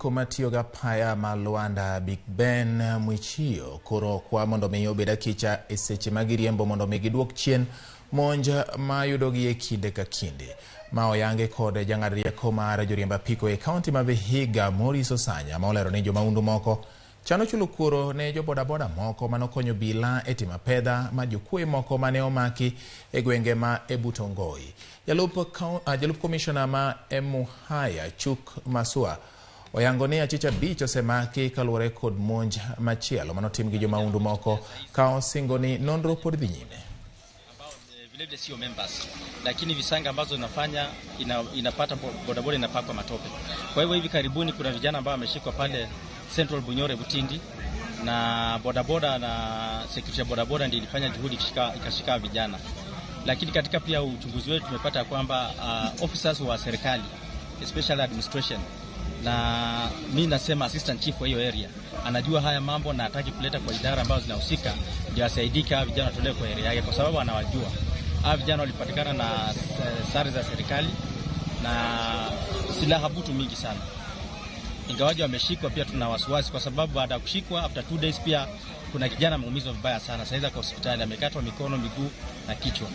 apiko matiyo gi apaya ma Luanda Big Ben Mwichio koro okwa mondo mi obed akicha e seche ma giriembo mondo mi giduok chien monj mayudogi e kinde ka kinde. Ma oyangi kod jang'ad rieko mar joriemb apiko e kaunti ma Vihiga Maurice Osanya ma olero ni jomaundu moko chano chulo kuoro ne jobodaboda moko manokonyo obila e timo apedha mar jokuoye moko mane omaki e gwenge ma Ebutongoi. Jalup komishona ma Emuhaya Chuk Masua oyango ni achich abich osemaki kaluwore kod monj machielo manotim gi jomaundu moko ka osingo ni nonro pod dhi nyime. Vile sio members, lakini visanga ambazo inafanya inapata bodaboda inapakwa matope. Kwa hivyo hivi karibuni kuna vijana ambao wameshikwa pale Central Bunyore Butindi na bodaboda na security ya bodaboda ndio ilifanya juhudi ikashika vijana. Lakini katika pia uchunguzi wetu tumepata kwamba officers wa serikali especially administration na mi nasema assistant chief wa hiyo area anajua haya mambo na hataki kuleta kwa idara ambazo zinahusika ndio asaidike hawa vijana watolewe kwa area yake, kwa sababu anawajua. Hawa vijana walipatikana na sare za serikali na silaha butu mingi sana. Ingawaje wameshikwa, pia tuna wasiwasi kwa sababu baada ya kushikwa after 2 days pia kuna kijana ameumizwa vibaya sana, saizi kwa hospitali amekatwa mikono, miguu na kichwa.